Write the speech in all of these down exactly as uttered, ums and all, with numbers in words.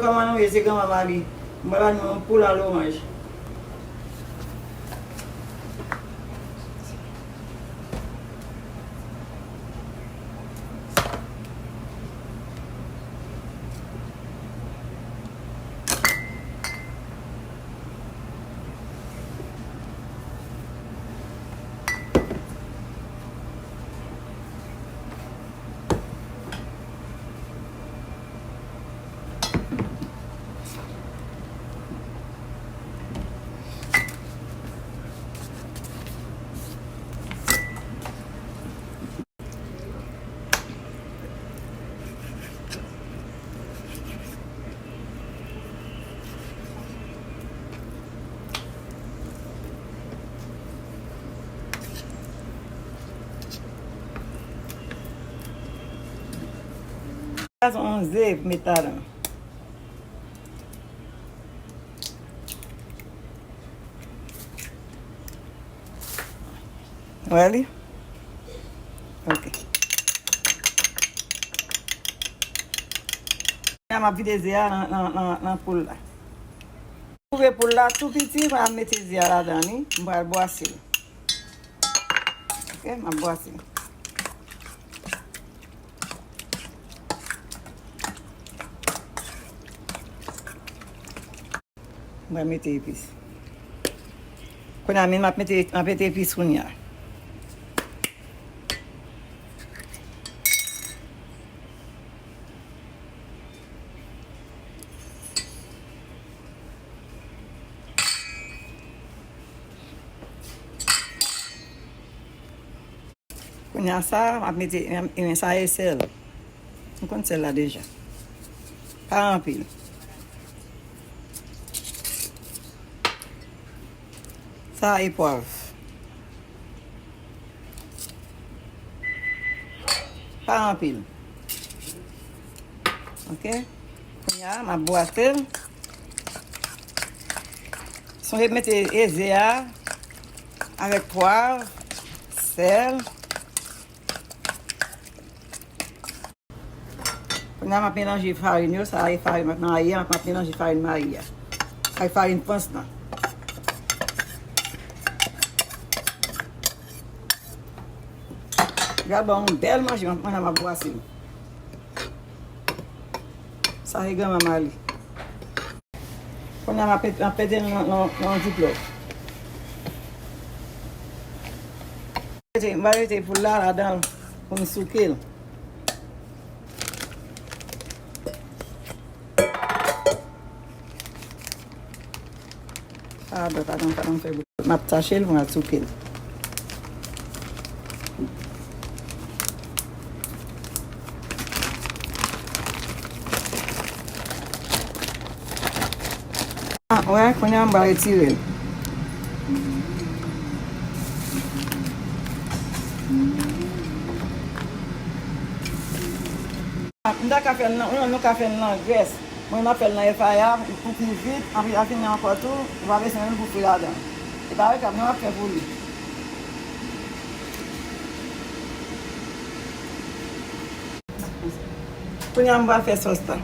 Kòman nou ye, se granmanman li. M pral ba nou yon poul a loranj. Sa se yon ze pou met ladan. Wè li? Ok. Kounye a m ap vide ze a nan, nan, nan, nan poul la. Koupe poul la tou piti, m ap mete ze a ladan li, m pral bwase l. Ok, m ap bwase l. Mwen mete epis. Kounye a menm, m ap mete, m ap mete epis kounye a. Kounye a sa, m ap mete, men sa e sèl. Nou konn sèl la deja. Pa anpil. Sa e pwav. Pa anpil. Ok? Kounye a, m ap bwase l. Sonje mete ze a avèk pwav, sèl. Kounye a m ap melanje farin yo, sa e farin m ap mayi a, m ap melanje farin mayi a. Ak farin pans lan. Gade bon, yon bèl manje, m ap, m ap bwase l. Sa se granmanman li. Kounye a m ap pete, m ap pete nan, nan, nan ziplock. Mete, m va mete poul la ladan l pou m souke l. Padon, padon, padon, fè bri. M ap tache l pou m al souke l. Ah, wè, kounye a m pral retire l. M ta ka fè l nan, non, nou ka fè l nan grès. Mwen, m ap fè l nan air fryer pou pi vit, anpi a fini ankò tou, ou pa bezwen menm pou fri ladan. E pa wè kab, non, m ap fè pou li. Kounye a, m pral fè sòs la.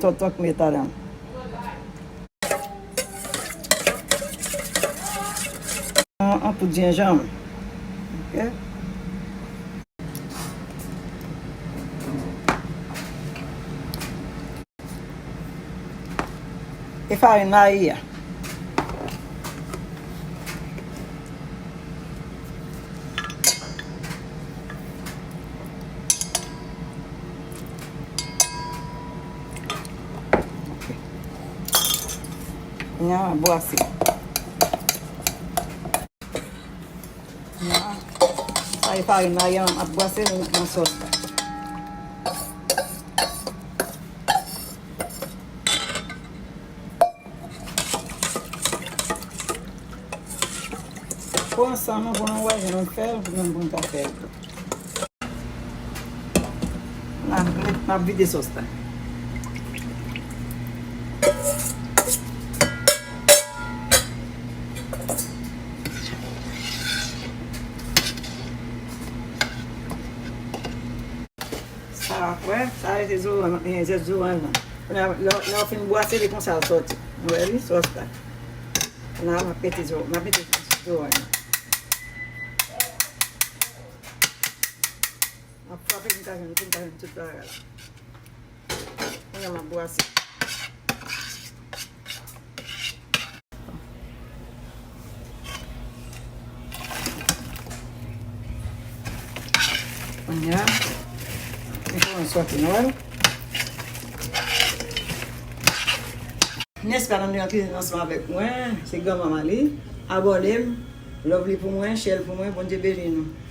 Tòtòk met ladan. Yon, yon poud jenjanm. Ok. E farin mayi a. Kounye a, bwase. Sa Farin la, m ap bwase l nan sòs la. Pran san nou pou nou wè jan nou fè l, pou nou, pou nou ka fè l. N ap, n ap vide sòs la. Sa, wè, sa se zoranj, eh, zès zoranj lan. Lè, lè, lè w fin bwase, li konsa l sòti. Ou wè li, sòs la. La, m ap mete zo-, m ap mete zoranj lan. M ap frape pou m ka jwenn, pou m ka jwenn tout bagay la. Kounye a m ap bwase. Kounye a, li kòmanse sòti, nou wè l. Nèspa, nan yon kizin ansanm avèk mwen, se granmanman li. Abòne m, love li pou mwen, share l pou mwen, Bondye beni nou.